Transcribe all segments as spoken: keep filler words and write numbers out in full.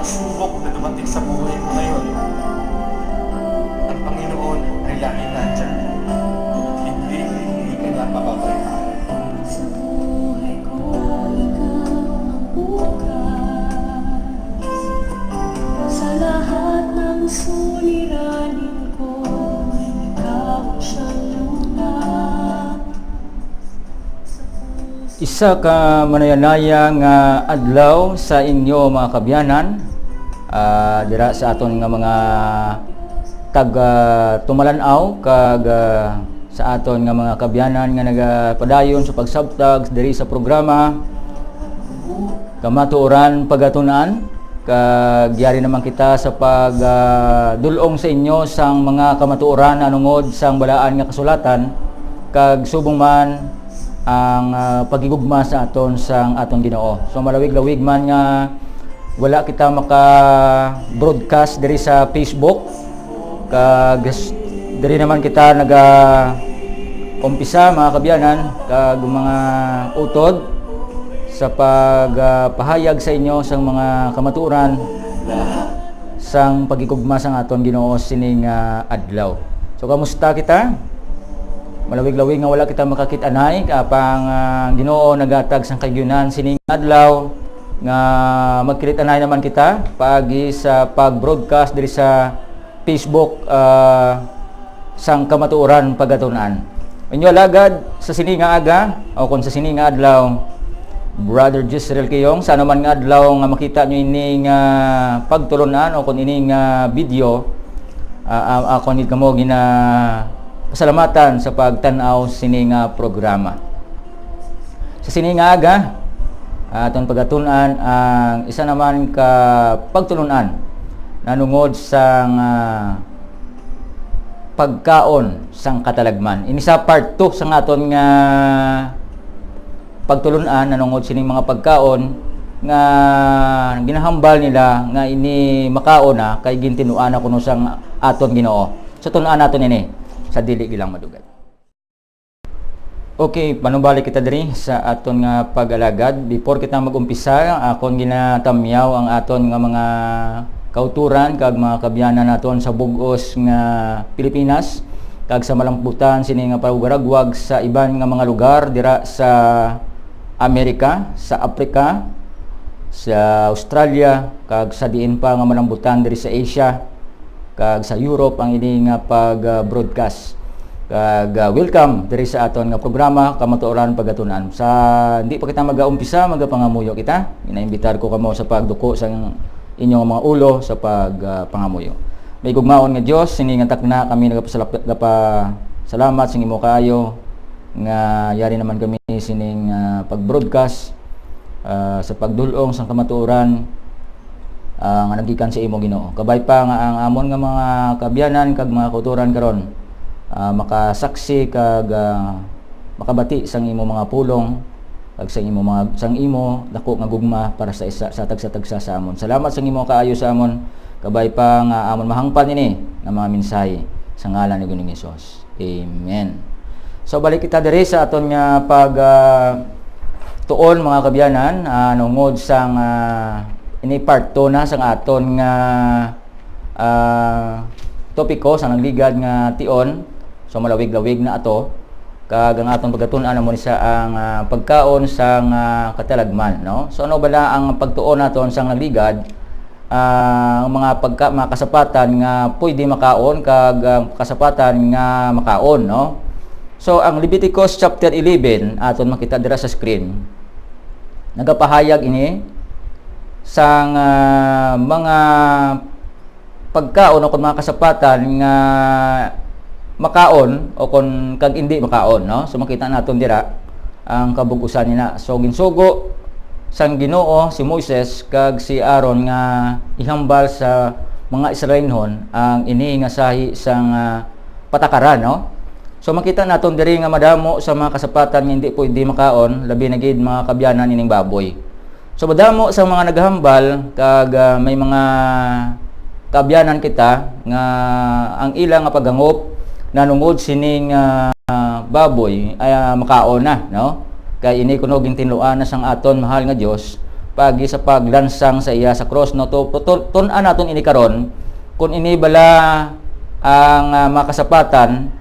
Subok na dumating sa buhay mo ngayon, ang Panginoon ay laging nandyan. Hindi ka niya pababayaan. Sa buhay ko, ikaw ang bukas. Sa lahat ng suliranin ko, ikaw ang siyang lunas. Isa ka manayanaya nga adlaw sa inyo, mga kabyanan, ah, dira sa aton nga mga taga-tumalan-aw kag, ah, sa aton nga mga kabyanan nga nagapadayon sa pagsabtag diri sa programa Kamatuoran Pagatun-an. Kag yari naman kita sa pag, ah, dul-ong sa inyo sang mga kamatuoran nahanungod sang Balaan nga Kasulatan, kag subong man ang, ah, paghigugma sa aton sang aton Ginoo. So, malawig-lawig man nga wala kita maka-broadcast diri sa Facebook, kag s-, diri naman kita naga-umpisa, mga kabyanan, kag mga utod sa pag, ah, pahayag sa inyo sang mga kamatuoran sang paghigugma sang aton Ginoo sining, ah, adlaw. So, kamusta kita? Malawig-lawig nga wala kita makakit-anay, apang, ah, ang Ginoo naghatag sang kaayuhan sining adlaw nga magkilit-anay naman kita paagi sa pag-broadcast diri sa Facebook, ah, sang Kamatuoran Pagatun-an. Inyo alagad sa sini nga aga, o kung sa sini nga adlaw, Brother Jezreel Kiyong, sa anuman nga adlaw nga makita nyo ini nga pagtulun-an o kung ini nga video, ah, ah, ako ni kamo gina pasalamatan sa pagtan-aw sini nga programa. Sa sini nga aga, aton pagatun-an ang isa naman ka pagtulun-an nanungod sang, ah, pagkaon sang katalagman. Ini sa part two sang aton nga pagtulun-an nanungod sining mga pagkaon nga ginahambal nila nga ini makaon na kay gintinuan na kuno sang aton Ginoo. So, tun-an naton ini sa dili gilang madugay. Okay, panubalik kita diri sa aton nga pag-alagad. Before kita mag-umpisa, akon ginatamyaw ang aton nga mga kauturan kag mga kabyanan naton sa bug-os nga Pilipinas kag sa malambutan sini nga palugaragwag sa iban nga mga lugar dira sa Amerika, sa Africa, sa Australia, kag sa diin pa nga malambutan diri sa Asia kag sa Europe ang ini nga pag, ah, broadcast. Kag, ah, welcome diri sa aton nga programa, Kamatuoran Pagatun-an. Sa hindi pa kita mag-aumpisa, magapangamuyo kita. Ginaimbitar ko kamo sa pagduko sa inyong mga ulo sa pag, ah, pangamuyo. May gugmaon nga Dios, sini nga takna kami nagapasalap-, nagapasalamat sa imo kaayo nga yari naman kami sining, ah, pag-broadcast, ah, sa pagdul-ong sang kamatuoran, ah, nga naggikan sa imo, Ginoo. Kabay pa nga ang amon nga mga kaabyanan kag mga kauturan karon, ah, makasaksi kag, ah, makabati sang imo mga pulong kag sang imo mga, sang imo dako nga gugma para sa isa, sa tagsa-tagsa sa amon. Salamat sang imo kaayo sa amon. Kabay pa nga amon mahangpan ini nga mga mensahe sa ngalan ni Ginoong Hesus. Amen. So, balik kita diri sa aton nga pag, ah, tuon, mga kabyanan, ah, nungod sang, ah, ini part two na sang aton nga, ah, topiko sa nagligad nga tion. So, malawig-lawig na ato. Kag ang aton pagatun-an amo ni sa ang, ah, pagkaon sang, ah, katalagman, no? So, ano bala ang pagtuon naton sang nagligad? Ah, ang mga pagka-, mga kasapatan nga pwede makaon kag, ah, kasapatan nga makaon, no? So, ang Leviticus chapter eleven, aton makita dira sa screen, nagapahayag ini sang, ah, mga pagkaon o kon mga kasapatan nga makaon o kon kag indi makaon, no? So, makita naton dira ang kabug-usan nina. So, ginsugo sang Ginoo si Moises kag si Aaron nga ihambal sa mga Israelinhon ang ini nga sahi sang, ah, patakaran, no? So, makita naton diri nga madamo sa mga kasapatan nga hindi pwede makaon, labi na gid, mga kabyanan, ining baboy. So, madamo sa mga naghambal kag, ah, may mga kaabyanan kita nga ang ila nga paghangop nanungod sining, ah, baboy ay, ah, makaon na, no? Kay ini kuno gintinluan na sang aton mahal nga Dios paagi sa paglansang sa iya sa krus, no? To, to, tun-an naton ini karon, kung ini bala ang, ah, mga kasapatan,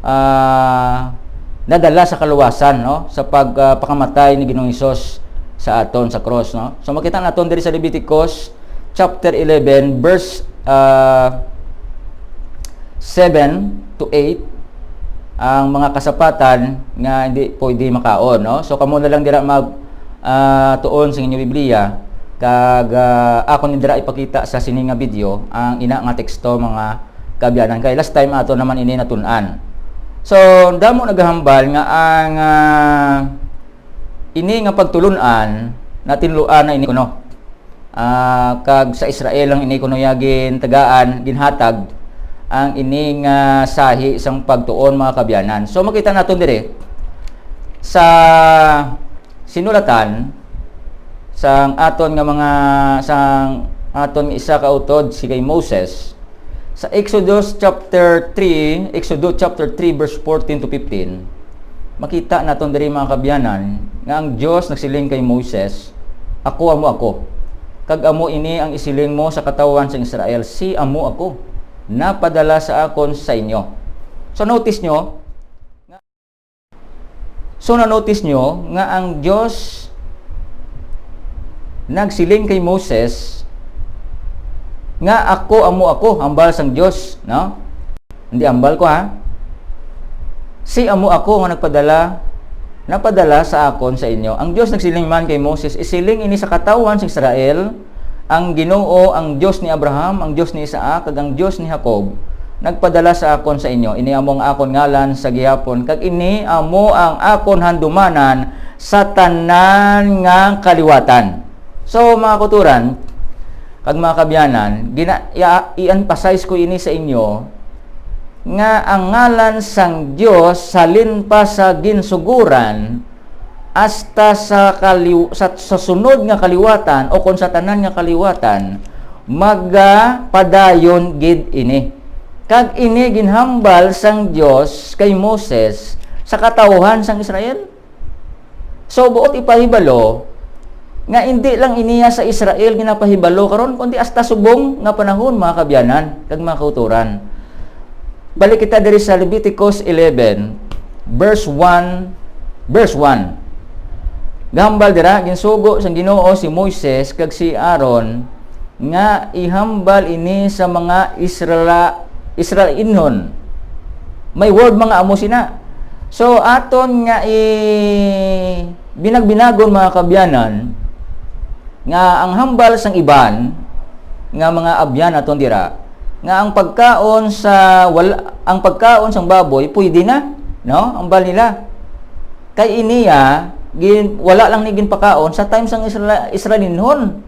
ah, nadala sa kaluwasan, no? Sa pag, ah, pakamatay ni Ginoong Hesus sa aton sa krus, no? So, makita naton diri sa Leviticus chapter eleven, verse, ah, seven to eight, ang mga kasapatan nga hindi pwede makaon, no? So, kamo na lang dira mag, ah, tuon sa inyong Biblia, kag, ah, ako ni dira ipakita sa sini nga video ang ina nga teksto, mga kaabyanan. Kay last time ato naman ini natun-an. So, damo nagahambal nga ang, ah, ini nga pagtulon-an natinluan na ini kuno. Ah, kag sa Israel lang ini kuno ya gintagaan, ginhatag ang ini nga sahi sang pagtuon, mga kaabyanan. So, makita naton diri sa sinulatan sang aton nga mga, sang aton nga isa ka utod, si kay Moses, sa Exodus chapter three, Exodus chapter three, verse fourteen to fifteen, makita naton diri, mga kaabyanan, nga ang Dios nagsiling kay Moises, "Ako amo ako, kag amo ini ang isiling mo sa katawhan sang Israel, 'Si amo ako, napadala sa akon sa inyo.'" So, notice nyo, So, na-notice nyo nga ang Dios nagsiling kay Moses nga, "Ako amo ako," hambal sang Dios, no? Hindi hambal ko, ha? "Si amo ako nga nagpadala, napadala sa akon sa inyo." Ang Dios nagsiling man kay Moses, "Isiling ini sa katawhan sa Israel, 'Ang Ginoo, ang Dios ni Abraham, ang Dios ni Isaac, kag ang Dios ni Jacob, nagpadala sa akon sa inyo. Ini amo ang akon ngalan sa gihapon, kag ini amo ang akon handumanan sa tanan nga kaliwatan." So, mga kauturan, kag mga kaabyanan, gina-, i-, i-emphasize ko ini sa inyo, nga ang ngalan sang Dios halin pa sa ginsugoran hasta sa kaliw-, sa, sa sunod nga kaliwatan, o kon sa tanan nga kaliwatan, magapadayon gid ini. Kag ini ginhambal sang Dios kay Moses sa katawhan sang Israel. So, buot ipahibalo nga indi lang iniya sa Israel ginapahibalo karon, kundi hasta subong nga panahon, mga kaabyanan kag mga kauturan. Balik kita diri sa Leviticus eleven, verse one, verse one. Gahambal dira, ginsugo sang Ginoo si Moises kag si Aaron nga ihambal ini sa mga Israela-, Israelinhon. May word mga amo sina. So, aton nga i-, binag-binagon, mga kaabyanan, nga ang hambal sang iban nga mga abyan naton dira, nga ang pagkaon sa wal-, ang pagkaon sang baboy pwede na, no? Hambal nila. Kay iniya, gin-, wala lang ni ginpakaon sa time sang Isra-, Israelinhon.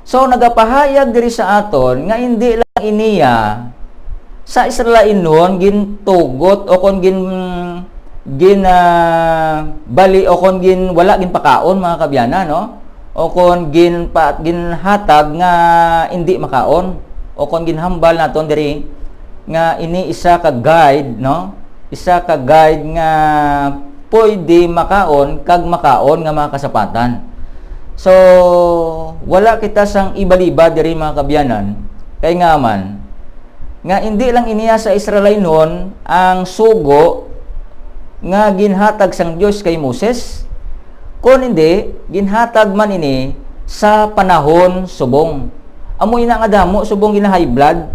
So, nagapahayag diri sa aton nga indi lang iniya sa Israelinhon gintugot o kon gin-, gin-, ah, bali o kon gin-, wala ginpakaon, mga kaabyanan, no? O kon ginpa-, ginhatag nga indi makaon, o kon ginhambal naton diri nga ini isa ka guide, no? Isa ka guide nga pwede makaon kag makaon nga mga kasapatan. So, wala kita sang ibalibad diri, mga kaabyanan, kay nga man, nga indi lang iniya sa Israelinhon ang sugo nga ginhatag sang Dios kay Moses, kon indi, ginhatag man ini sa panahon subong. Amo ina nga damo subong gina-high blood,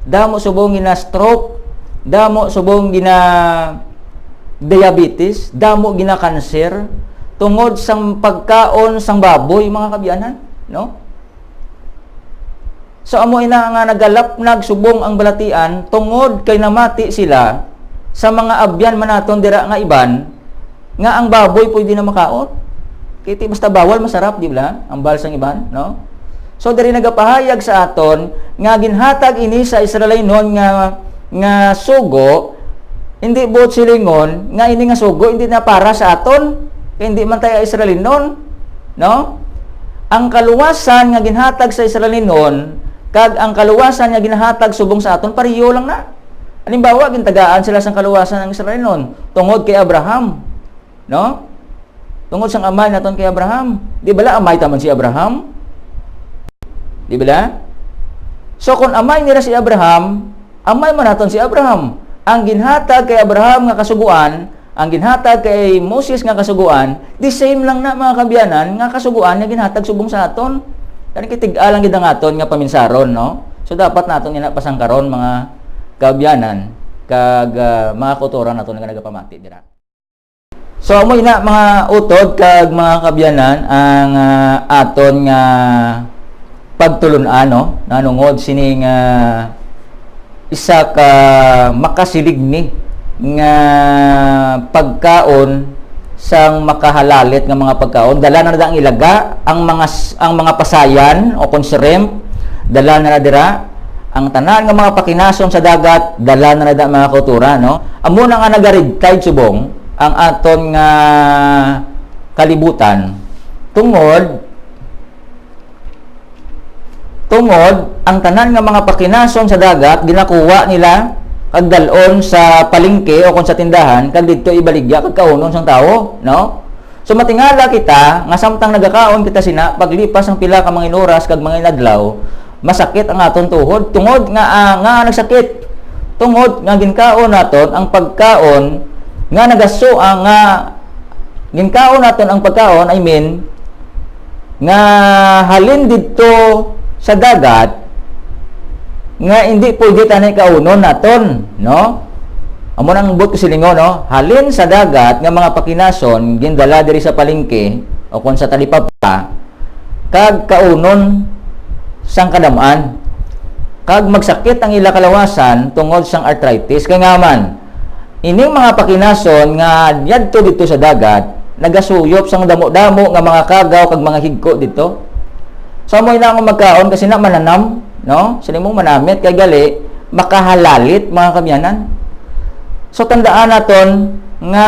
damo subong gina-stroke, damo subong gina-diabetes, damo gina-cancer, tungod sang pagkaon sang baboy, mga kaabyanan, no? So, amo ina nga nagalapnag subong ang balatian tungod kay namati sila sa mga abyan man naton dira nga iban nga ang baboy pwede na makaon. Kay ti basta bawal, masarap, di ba? Ang bal sang iban, no? So, diri nagapahayag sa aton nga ginhatag ini sa Israelinhon nga, nga sugo, hindi buot silingon nga ini nga sugo hindi na para sa aton, kay hindi man tayo Israelinhon, no? Ang kaluwasan nga ginhatag sa Israelinhon kag ang kaluwasan nga ginahatag subong sa aton, pareho lang na. Halimbawa, gintagaan sila sang kaluwasan ang Israelinhon tungod kay Abraham, no? Tungod sang amay naton kay Abraham. Di bala amay ta man si Abraham? Di bala? So, kung amay nila si Abraham, amay man naton si Abraham. Ang ginhatag kay Abraham nga kasugoan, ang ginhatag kay Moses nga kasugoan, the same lang na, mga kaabyanan, nga kasugoan nga ginhatag subong sa aton. Kani kitig-a lang gid ang aton nga paminsaron, no? So, dapat naton ina pasangkaron, mga kaabyanan, kag, ah, mga kautoran naton nga nagapamati dira. So, amo ina, mga utod kag mga kaabyanan, ang, ah, aton nga pagtulon-an, no? Nanungod sining, ah, isa ka makasiligni nga pagkaon sang makahalalit nga mga pagkaon. Dala na da ang ilaga, ang mga s-, ang mga pasayan o kon shrimp, dala na da dira. Ang tanan nga mga pakinason sa dagat, dala na da, mga kautoran, no? Amo na nga nagaridtay subong ang aton nga kalibutan, tungod, tungod ang tanan nga mga pakinason sa dagat ginakuha nila kag dal-on sa palengke o kon sa tindahan, kag didto ibaligya kag kaunon sang tawo, no? So, matingala kita nga samtang nagakaon kita sina, paglipas ang pila ka mga inuras kag mga inadlaw, masakit ang aton tuhod, tungod nga, ah, nga nagsakit, tungod nga ginkaon naton ang pagkaon nga nagaso-, ah, nga ginkaon naton ang pagkaon, I mean, nga halin didto sa dagat, nga indi pwede tani kaunon naton, no? Amo nang buot ko silingon, no? Halin sa dagat nga mga pakinason gindala diri sa palengke o kon sa talipapa, kag kaunon sang kadam-an, kag magsakit ang ila kalawasan tungod sang arthritis. Kay nga man, ining mga pakinason nga yadto didto sa dagat, nagasuyop sang damo-damo nga mga kagaw kag mga higko didto. So, amo ina ang magkaon kasi na mananam, no? Sila mo manamit kay gali, makahalalit, mga kaabyanan. So, tandaan naton nga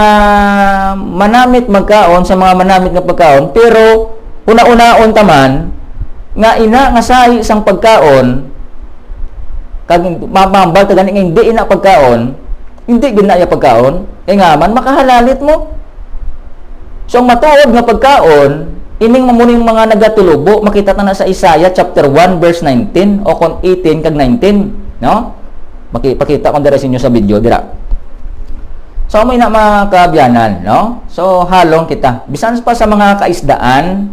manamit magkaon sa mga manamit nga pagkaon, pero una-unaon ta man nga ina nga sahi sang pagkaon, kag mamambal ta gani nga hindi ina pagkaon, hindi gid na iya pagkaon, kay nga man makahalalit mo. So, ang matuod nga pagkaon, ining mamuning mga nagatulubo, makita ta na sa Isaiah chapter one, verse nineteen, o kon eighteen kag nineteen, no? Maki-, pakita ko dira sa inyo sa video, dira. So, amo ina, mga kaabyanan, no? So, halong kita. Bisan pa sa mga kaisdaan,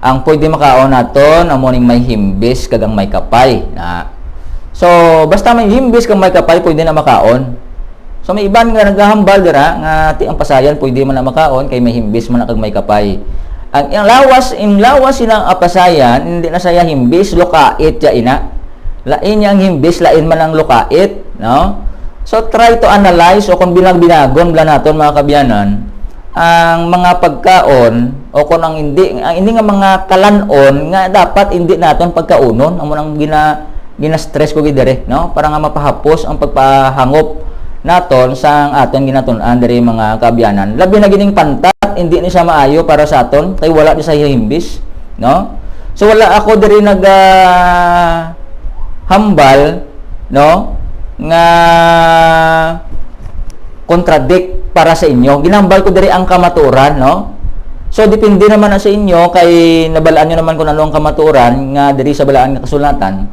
ang pwede makaon naton, amo ning may himbis kag ang may kapay, na. So, basta may himbis kag may kapay, pwede na makaon. So, may iban nga naghahambal dira nga ti ang pasayan pwede man na makaon kay may himbis man na kag may kapay. Ang, ang lawas, ang lawas silang apasayan, hindi na saya himbis, lukait ya ina. Lain niya ang himbis, lain man ang lukait, no? So, try to analyze o kung binag-binagon bala naton, mga kaabyanan, ang mga pagkaon o kung ang hindi, ang hindi nga mga kalan-on nga dapat hindi naton pagkaunon, amo nang gina-, gina-stress ko gid diri, no? Para nga mapahapos ang pagpahangop naton sa aton ginatun-an diri, mga kaabyanan. Labi na gining pantat, hindi ni siya maayo para sa aton kay wala ni sa himbis, no? So, wala ako diri nag, ah, hambal, no, nga contradict para sa inyo. Ginambal ko diri ang kamatuoran, no? So, depende naman na sa inyo kay nabalaan nyo naman kung ano ang kamatuoran nga diri sa balaan nga kasulatan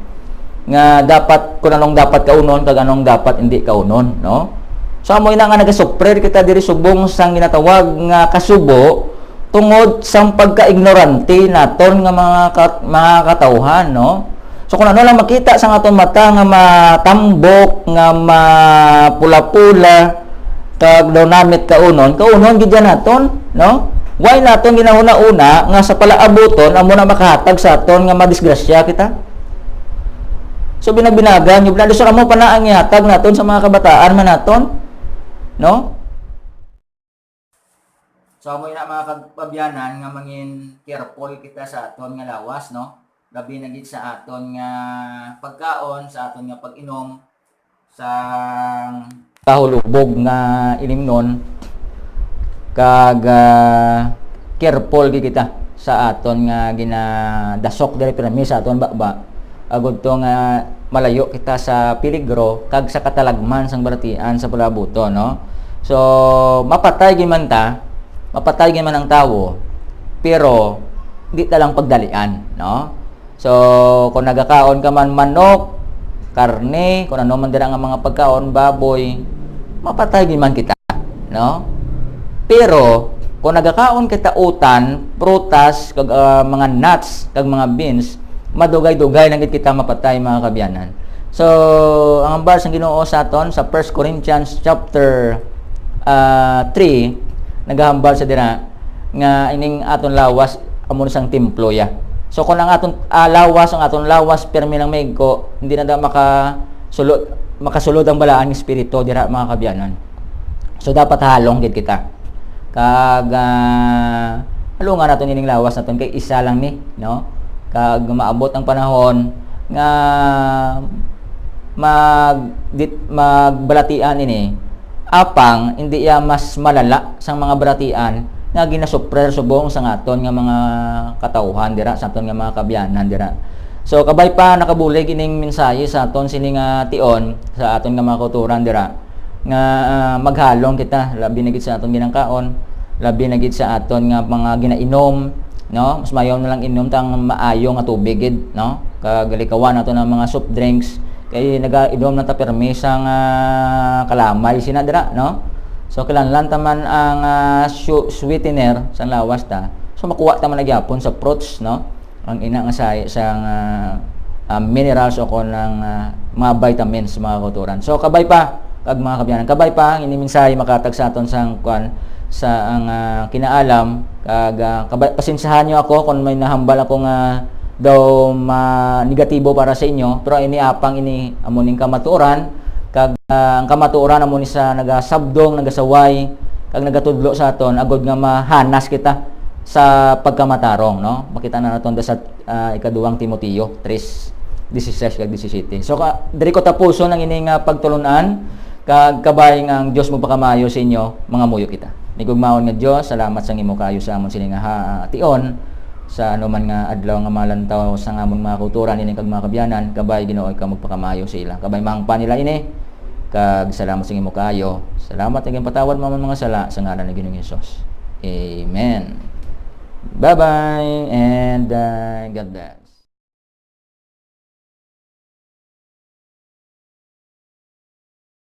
nga dapat, kung anong dapat kaunon kag anong dapat hindi kaunon, no? So, amo ina nga nagasuffer kita diri subong sang ginatawag nga kasubo tungod sang pagka-ignorante naton nga mga kat-, mga katawhan, no? So, kung ano lang makita sa aton mata nga matambok, nga mapula-pula, kag daw namit kaunon, kaunon gid yan naton, no? Why naton ginahuna-una nga sa palaabuton amo na makahatag sa aton nga madisgrasya kita? So, binag-binagan, yung binalisyon amo pa na ang ihatag naton sa mga kabataan man naton, no? So, amo ina, mga kag-, kaabyanan, nga mangin careful kita sa aton nga lawas, no? Labi na gid sa aton nga pagkaon, sa aton nga pag-inom, sa kahulubog nga ilimnon, kag, ah, careful gid kita sa aton nga ginadasok diri pirmi sa aton baba, agud to nga malayo kita sa peligro kag sa katalagman sang balatian sa palaabuton, no? So, mapatay gid man ta, mapatay gid man ang tawo, pero di ta lang pagdalian, no? So, kung nagakaon ka man manok, karne, kung ano man dira nga mga pagkaon, baboy, mapatay gid man kita, no? Pero kung nagakaon kita utan, prutas, kag, ah, mga nuts, kag mga beans, madugay-dugay lang gid kita mapatay, mga kaabyanan. So, ang hambal sang Ginoo sa aton sa First Corinthians chapter, ah, three, nagahambal sa dira nga ining aton lawas amo ni sang templo ya. So, kung ang aton, ah, lawas, ang aton lawas, pirmi lang maigko, hindi na daw makasulod, makasulod ang balaan nga espiritu dira, mga kaabyanan. So, dapat halong gid kita. Kag, ah, halungan naton ining lawas naton kay isa lang ni, no? Kag maabot ang panahon nga mag-, dit-, magbalatian ini, apang hindi iya mas malala sang mga balatian nga ginasuprer subong sang aton nga mga katawhan dira, sa aton nga mga kaabyanan dira. So, kabay pa nakabulig ining mensahe sa aton sini nga tion, sa aton nga mga kauturan dira, nga, ah, maghalong kita, labi na gid sa aton ginangkaon, labi na gid sa aton nga mga ginainom, no? Mas maayo na lang inom ta ang maayo nga tubig gid, no? Kag likawan naton ang mga soft drinks, kay nagainom na ta pirmi sang kalamay sina dira, no? So, kinahanglan ta man ang, ah, su-, sweetener sa lawas ta. So, makuha ta man na gyapon sa fruits, no? Ang ina nga sa, sa nga, ah, minerals o kon ang, ah, mga vitamins, mga kauturan. So, kabay pa, kag mga kaabyanan, kabay pa, ang ini mensahe makatag sa aton sang, kwan, sa ang, ah, kinaalam, kag, ah, kabay, pasensyahan niyo ako kung may nahambal ako nga daw ma-, negatibo para sa inyo, pero ini apang ini amo ning kamatuoran, kag, ah, ang kamatuoran amo ni sa nagasabdong, nagasaway, kag nagatudlo sa aton, agod nga mahanas kita sa pagkamatarong, no? Makita na naton sa, ah, ikaduhang Timoteo tres, dieciséis kag diecisiete. So, ka, diri ko tapuson ang ini nga pagtulon-an, kag kabay nga ang Dios magpakamaayo sa inyo, mangamuyo kita. Higugmaon nga Dios, salamat sang imo kaayo sa amon sini nga ha-, tion, sa anuman nga adlaw nga malantaw sang amon mga kauturan ini kag mga kaabyanan, kabay, Ginoo, ikaw magpakamaayo sa ila. Kabay, mahangpan nila ini, kag salamat sang imo kaayo. Salamat nga ginpatawad mo amon mga sala sa ngalan ni Ginoong Hesus. Amen. Bye-bye and, uh, God bless.